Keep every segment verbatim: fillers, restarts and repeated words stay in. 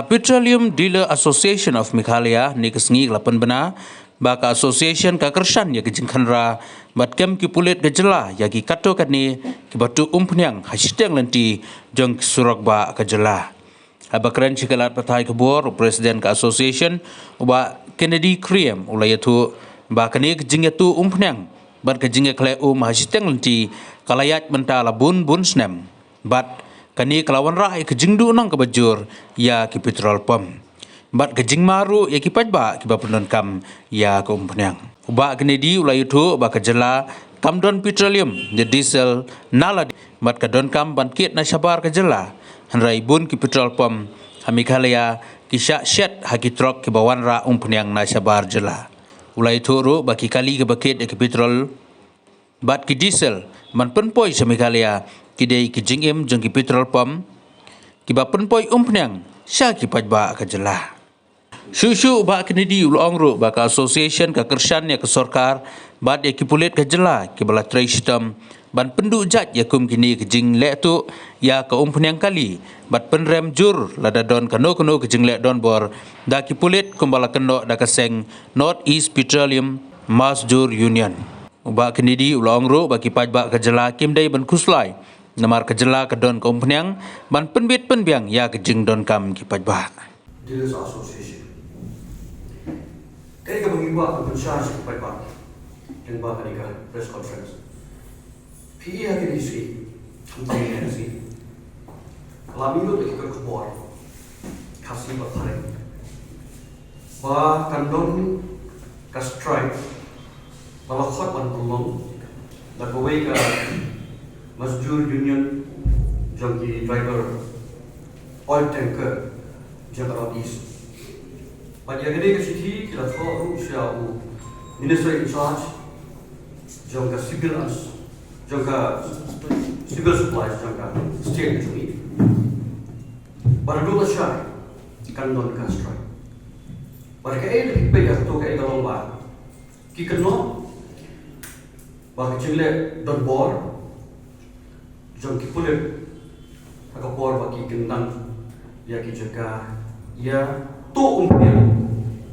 Petroleum Dealer Association of Meghalaya ne ka sngi ka la pynbna ba ka association ka kyrshan ïa ka jingkhynra bad kem ki pulit ka jylla ïa ki katto katne kiba tuh umphniang ha shiteng lynti jong ki surok bah ka jylla. Haba kren sha ki lad pathai khubor, u president ka association, u Bah Kennedy Kriem, u la ïathuh ba kane ka jingïatuh umphniang bad ka jingïakhleh um ha shiteng lynti ka la ïaid mynta la bun bun snem. Bad kane ka la wanrah ïa ka jingduhnong kaba jur ïa ki petrol pump bad ka jingma ruh ïa ki paidbah kiba pyndonkam ïa ka umphniang. U Bah Kennedy u la ïathuh ba ka jylla kam don petroleum ne diesel na lade bad ka donkam ban kit na shabar ka jylla. Hynrei bun ki petrol pump ha Meghalaya ki shah shet ha ki trok kiba wanrah umphniang na shabar jylla. U la ïathuh ruh ba ki kali kiba kit ïa ki petrol bad ki diesel ban pynpoi sha Meghalaya ki dei ki jingim jong ki petrol pump kiba pynpoi umphniang sha ki paidbah ka jylla. Shuh shuh u Bah Kennedy u la ong ruh ba ka association ka kyrshan ïa ka sorkar bad ïa ki pulit ka jylla kiba la trei shitom ban pynduh jait ïa kum kine ki jingleh tuh ïa ka umphniang kali bad pynrem jur lada don kano kano ki jingleh donbor da ki pulit kumba la kynnoh da ka seng North East Petroleum Mazdoor Union. U Bah Kennedy u la ong ruh ba ki paidbah ka jylla kim dei ban khuslai namar ka jylla ka don ka umphniang ban pynbit pynbiang ïa ka jingdonkam ki paidbah. Dealers Association. Kaei kaba ngi kwah ban pynshai sha ki paidbah lyngba kane ka press conference. Phi i ha kine ki sngi, khamtam ïa kine ki sngi, la mih lut ïa ki kot khubor Khasi bad Phareng ba kan don ka strike ba la khot ban pynlong da kawei ka Mazdoor Union jong ki driver oil tanker jong ka North East. Bad ïa kane ka shithi ki la thoh ruh sha u Minister in charge jong ka civil and jong ka civil supplies jong ka state ka jong ngi. Bad ruh lashai kan don ka strike. Bad kaei lada phi peit ïa kato kaei ka long ba ki kynnoh ba ka jingleh donbor jong ki pulit ha ka por ba ki kyndang ïa ki jaka ïa tuh umphniang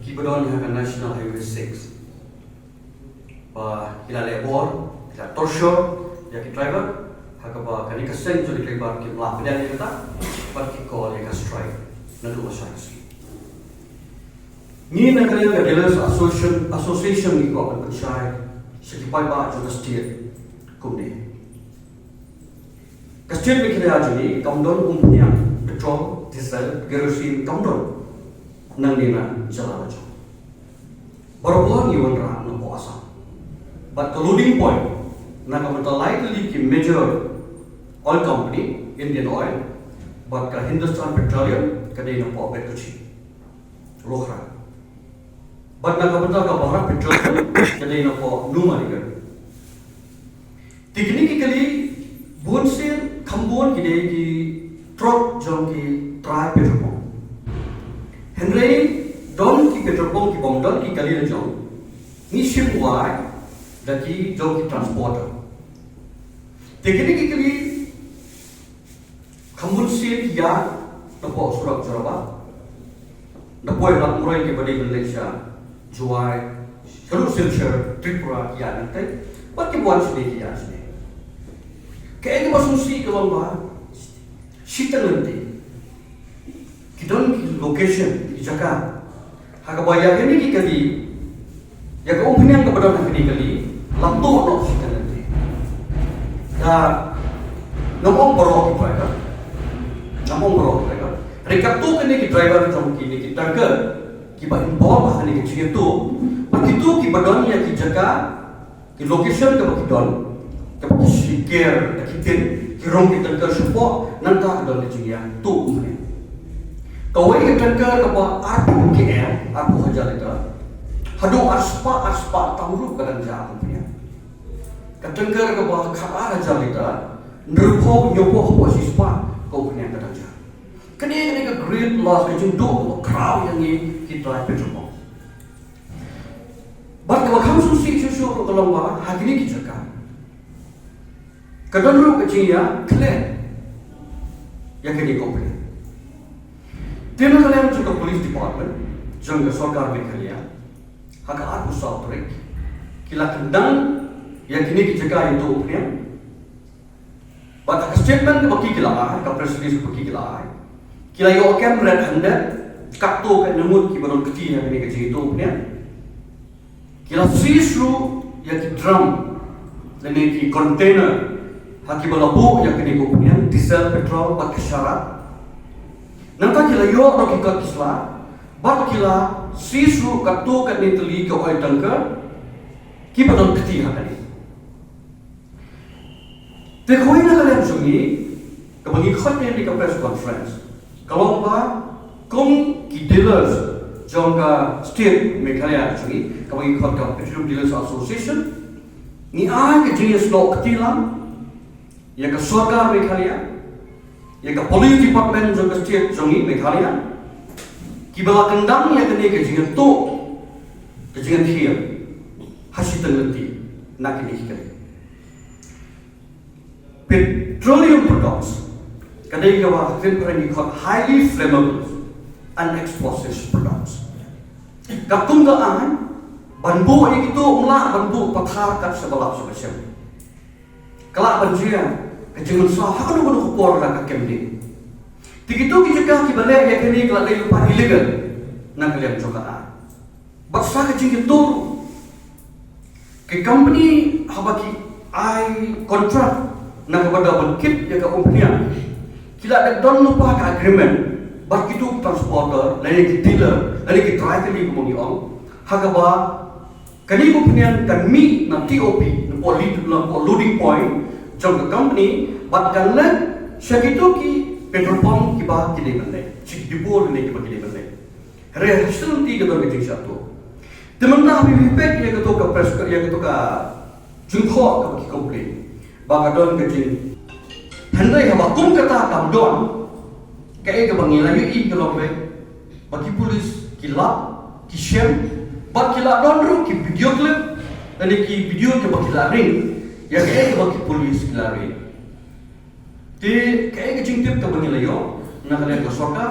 kiba don ha ka National Highway six. Ba ki la leh bor, ki la torture ïa ki driver, ha kaba kane ka seng jong ki driver kim lah pdiang ïa kata, bad ki call ïa ka strike naduh lashai ka sngi. Ngi na ka liang ka Dealers Association, Association ngi kwah ban pynshai sha ki paidbah jong ka state kumne. Ka state Meghalaya jong ngi kam don umphniang, petrol, diesel, kerosene kam don nangne na jylla la jong. Barabor ngi wanrah napoh Assam. Bad ka loading point na ka bynta lai tylli ki major oil company, Indian Oil bad ka Hindustan Petroleum, ka dei napoh Bedkotchi, Luhra. Bad na ka bynta ka Bharat Petroleum, ka dei napoh Numaligarh. Te kine ki kali bunsien kham bun ki dei ki trok jong ki trai petrol pump. Hynrei don ki petrol pump ki bym don ki kali la jong, ngi shim wai da ki jong ki transporter. Te kine ki kali kham bun sien ki ïaid napoh surok Jorabat, napoh Lad Murree kiba dei ban leit sha Jowai, shaduh Silchar, Tripura ki ïaid nangtei, bad kiba wan shane ki ïaid shane. Kaei kaba sngewsih ka long ba shiteng lynti ki don ki location, ki jaka ha kaba ïa kine ki kali, ïa ka umphniang kaba don ha kine ki kali la tuh noh shiteng lynti. Te ngam ong baroh ki driver, ngam ong baroh ki driver, hynrei katto katne ki driver jong kine ki tanker kiba involve ha kane ka jingïatuh, bad kito kiba don ïa ki jaka, ki location kaba ki don, kaba ki shim ker da ki tin, ki rung ki tanker shapoh, nangta ka don ka jingïatuh umphniang. Kawei ka tanker kaba arphew K L, arphew hajar litre, haduh arspah, arspah tam ruh ka dang jia umphniang. Ka tanker kaba khatar hajar litre, hynriewphew, hynñiewphew hapoh shispah ka umphniang ka dang jia. Kane, kane ka grade la ka jingduh kaba khraw ïa ngi ki trai petrol pump. Bad kaba kham sngewsih shuh shuh ruh ka long ba ha kine ki jaka ka don ruh ka jingïakhleh ïa kane ka umphniang. Te na ka liang jong ka police department jong ka sorkar Meghalaya, ha ka arphew saw tarik ki la kyndang ïa kine ki jaka ïathuh pynïang. Bad ha ka statement kaba ki la ai, ka press release kaba ki la ai, ki la ïoh kem red handed, katto katne ngut kiba don kti ha kane ka jingïathuh pynïang. Ki la seize ruh ïa ki drum lane ki container ha kiba la buh ïa kane ka pynïang, diesel, petrol bad ka sharab. Nangta ki la ïoh ruh ki kot ki sla bad ki la seize ruh katto katne tylli ka oil tanker kiba don kti ha kane. Te kawei na ka liang jong ngi kaba ngi khot ïa kane ka press conference ka long ba kum ki dealers jong ka state Meghalaya jong ngi, kaba ngi khot ka Petroleum Dealers Association, ngi ai ka jingïasnoh kti lang ïa ka sorkar Meghalaya, ïa ka police department jong ka state jong ngi Meghalaya, kiba la kyndang ïa kane ka jingïathuh, ka jingïathiah ha shiteng lynti na kine ki kali. Petroleum products ka dei kaba ha ka ktien phareng ki khot highly flammable and explosive products. Katkum ka aiñ ban buh ïa kito, ym lah ban buh pathar kat shaba lap shaba shem. Ka lah ban jia ka jingmynsaw ha kano kano ka por na ka kem ding. Te kito ki jaka kiba leh ïa kane ka la dei lypa illegal na ka liang jong ka aiñ. Bad sa ka jingkyntu ruh, ki company haba ki ai contract na ka bynta ban kit ïa ka umphniang, ki la dep don lypa ka agreement bad kito ki transporter lane ki dealer lane ki dry kali kumba ngi ong, ha kaba kane ka umphniang kan mih na T O P, na port lead, na port loading point jong ka company, bad kan leit sha kito ki petrol pump kiba ki dei ban leit, sha ki depot lane kiba ki dei ban leit. Hynrei ha shiteng lynti ka don ka jingshah tuh. Te mynta haba phi peit ïa kato ka press, ïa kato ka jingkhoh kaba ki complain, ba ka don ka jing. Hynrei haba kum kata kam don, kaei kaba ngi la ïohi ka long ba, ba ki police ki lap, ki shem, bad ki la don ruh ki video clip lane ki video kiba ki la ring ïa kaei kaba ki police ki la ring. Te kaei ka jingtip kaba ngi la ïoh na ka liang ka sorkar,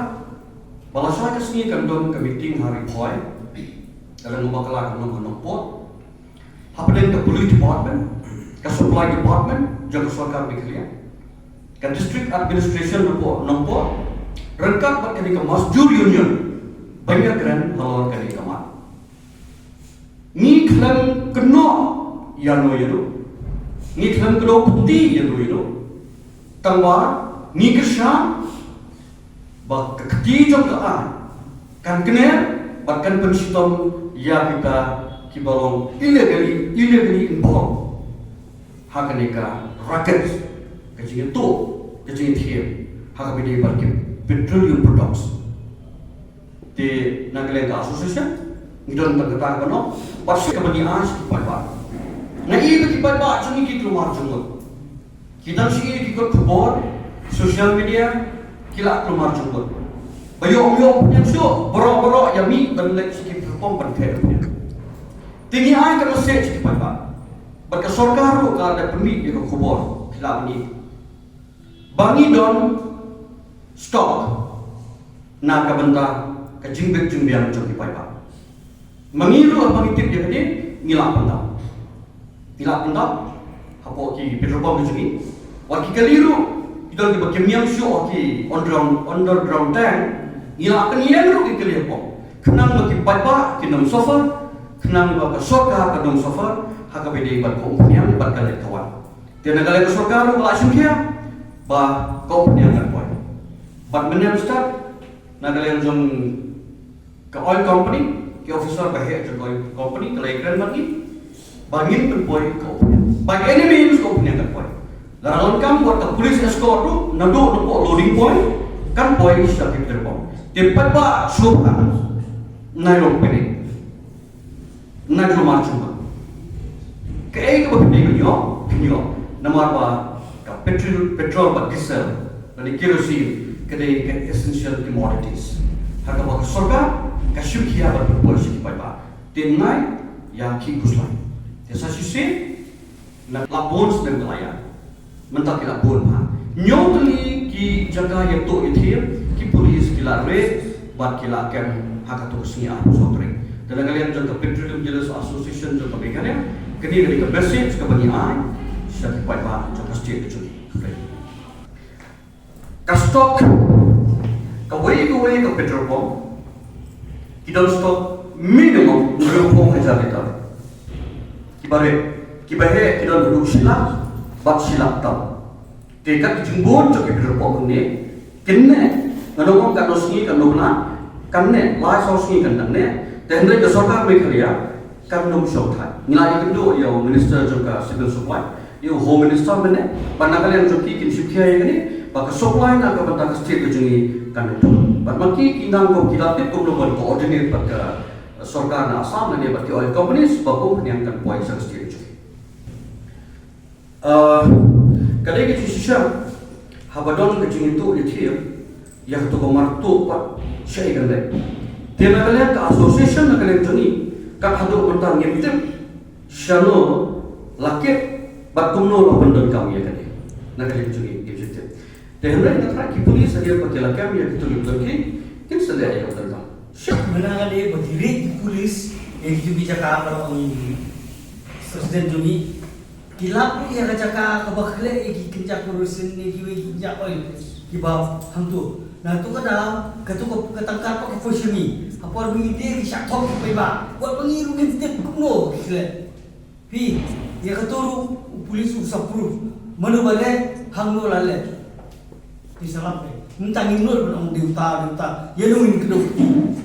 ba lashai ka sngi kan don ka meeting ha Ri Bhoi, ka long ba ka la ka long ha Nongpoh, hapdeng ka police department, ka supply department jong ka sorkar Meghalaya, ka district administration Nongpoh, Nongpoh ryngkat bad kane ka Masjur Union ban ïakren halor kane ka mat. Ngi khlem kynnoh ïano ïano, ngi khlem kdew kti ïano ïano. Tangba ngi kyrshan ba ka kti jong ka aiñ kan kner bad kan pynshitom ïa kita kiba long illegally, illegally involved ha kane ka racket, ka jingïathuh, ka jingïathiah ha kaba ïadei bad ki petroleum products. Te na ka liang ka association ngi don tang kata kaba noh, bad sha kaba ngi ai sha ki paidbah. Nga i ba ki paidbah jong ngi ki kulmar jingmut. Ki dang shu i ki kot khubor, social media, ki la kulmar jingmut. Ba ïoh ym ïoh pynïap shuh, baroh baroh ïa mih ban leit sha ki platform ban theh pynïap. Te ngi ai ka message sha ki paidbah. Bad ka sorkar ruh ka la dep pynmih ïa ka khubor, phi lah ban i. Ba ngi don stock na ka bynta ka jingbit jingbiang jong ki paidbah. Ma ngi ruh haba ngi tip ïa kane ngi lah pyndap. Ngi lah pyndap hapoh ki petrol pump jong ngi. Wat ki kali ruh ki don kiba kim ñiam shuh ha ki underground, underground tank, ngi lah pynïeng ruh ki kali hapoh. Khnang ba ki paidbah kin ym suffer, khnang ba ka sorkar kan ym suffer ha kaba ïadei bad ka umphniang bad ka leit ka wan. Te na ka liang ka sorkar ruh ka la shim khia ba ka umphniang kan poi. Bad mynne mynstep na ka liang jong ka oil company, ki officer ba heh jong ka oil company ki la ïakren bad ngi ba ngin pynpoi ka umphniang. By any means ka umphniang kan poi. Lada donkam wat ka police escort ruh naduh na pdeng loading point kan poi sha ki petrol pump. Te paidbah sngewbha, nai long panic. Nai kulmar jingmut. Kaei kaba phi dei ban ïoh, phin ïoh. Namar ba ka petrol, petrol bad diesel lane kerosene ka dei ka essential commodities ha kaba ka sorkar ka shim khia ban pynpoi sha ki paidbah. Te nai ïa ki khuslai. Te sa shisien na la bun snem ka la ïaid. Mynta ki la bun bha. Hynñiew tylli ki jaka ïathuh ïathiah, ki police ki la raid, Bad ki la kem ha kato ka sngi arphew saw tarik. Te na ka liang jong ka Petroleum Dealers Association jong ka Meghalaya, kane ka dei ka message kaba ngi ai sha ki paidbah jong ka state ka jong ngi. Ka stock kawei kawei ka petrol pump ki don stock minimum hynriewphew hajar litre. Kiba rit, kiba heh ki don haduh shi lak bad shi lak tam. Te kat ka jingbun jong ki petrol pump hangne, kine, nga ong katno sngi, katno bnai, kane lai saw sngi kan dang ne. Te hynrei ka sorkar Meghalaya kan nym shong thait. Ngi la ïakynduh ïa u minister jong ka civil supply, ïa u home minister mynne, bad na ka liang jong ki kin shim khia ïa kane, ba ka supply na ka bynta ka state ka jong ngi kan nym. Bad ma ki ki nang kum ki la tip kumno ban coordinate bad ka sorkar na Assam lane bad ki oil companies ba kum khniang kan poi sha ka state ka jong ngi. Ah, ka dei ka jingshisha haba don ka jingïathuh ïathiar ïa kato ka martuh pat shaei kan leh. Te na ka liang ka association na ka liang jong ngi, kat haduh mynta ngim tip shano la kit bad kumno la pyndonkam ïa kane. Na ka liang jong ngi ngim tip. Te hynrei nga tharai ki police hadien ba ki la kem ïa kito ki pyndonkam, kin sa leh ïa ka bynta. Shah, mynta ka dei ba ki ri ki police ïa kito ki jaka ba la ong ïa ki president jong ngi. Ki lap ïa ka jaka kaba khleh ïa ki kynja kerosene ne kiwei ki kynja oil kiba hangto. Na to ka daw, kato ka, ka tangkar pat ka poi sha ngi. Ha por ba ngi die ki shah thok ki paidbah. Wat ba ngi ruh ngim tip kumno ki khleh. Phi, ïa kato ruh u police u sa proof. Mano ba leh, hangno la leh. Phi sa lap eh. Mynta ngin nud ban ong dei uta, dei uta. Ïa no ngin kdew.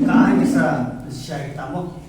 Ka ai ka sa, sa kita mo.